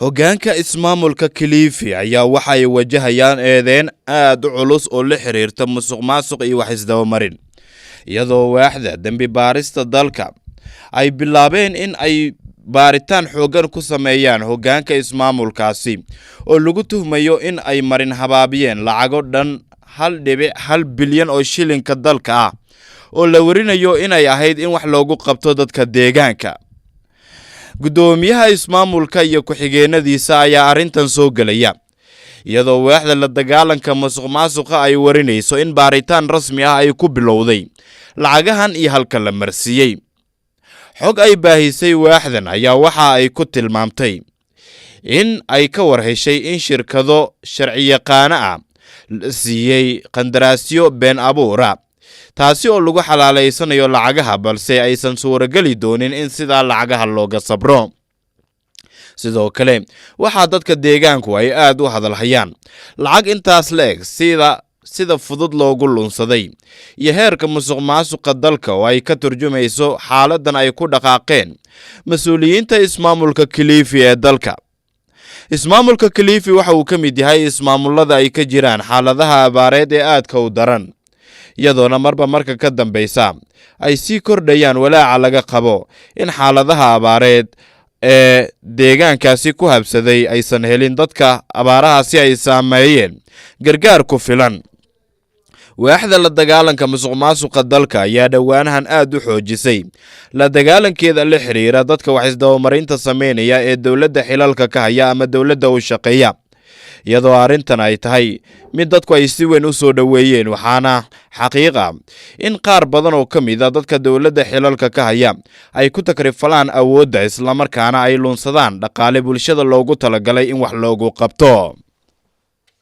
Hoggaanka ismaamulka Kilifi ayaa waxa ay wajahayaan eedeyn aad u culus oo la xiriirta musuqmaasuq iyo wax isdabamarin, iyadoo waaxda dembi baarista dalka ay bilaabeen in ay baaritaan xooggan ku sameeyaan hoggaanka ismaamulkaasi oo lagu tuhmayo in ay marin habaabiyeen lacago dhan 1.1 bilyan oo shilinka dalka ah, oo la warinayo inay ahayd in wax loogu qabto dadka deegaanka. Guddoomiyaha ismaamulka iyo ku-xigeenadiisa ayaa arrintan soo gelaya, iyadoo waaxda la dagaalanka musuqmaasuqa ay warinayso in baaritaan rasmi ah ay ku bilowday lacagahan iyo halka la marsiiyey. Xog ay baahisay waaxdan ayaa waxa ay ku tilmaamtay in ay ka war heshay in shirkado sharciyaqaano ah la siiyey qandaraasyo been abuura, taasi oo lagu xalaalaysanayo lacagaha, balse aysan suurageli doonin in sidaa lacagaha looga sabro. Sidoo kale, waxaa dadka deegaanku ay aad u hadalhayaan lacag intaas la eg sida fudud loogu lunsaday iyo heerka musuqmaasuqa dalka oo ay ka turjumayso xaaladan ay ku dhaqaaqeen mas-uuliyiinta ismaamulka Kilifi ee dalka. Ismaamulka Kilifi waxa uu ka mid yahay ismaamulada ay ka jiraan xaaladaha abaareed ee aadka u daran, iyadoona marba marka ka dambeysa ay sii kordhayaan walaaca laga qabo in xaaladaha abaareed ee deegaankaasi ku habsaday aysan helin dadka abaarahaasi ay saameeyeen gargaar ku filan. Waaxda la dagaalanka musuqmaasuqa dalka ayaa dhowaanahan aad u xoojisay la dagaalankeeda la xiriira dadka wax isdabamarinta sameynaya ee dowladda xilalka ka haya ama dowladda u shaqeeya, iyadoo arrintan ay tahay mid dadku ay si weyn u soo dhoweeyeen. Waxaana xaqiiqa in qaar badan oo ka mid a dadka dowladda xilalka ka haya ay ku takrifalaan awoodda, islamarkaana ay lunsadaan dhaqaale bulshada loogu talagalay in wax loogu qabto.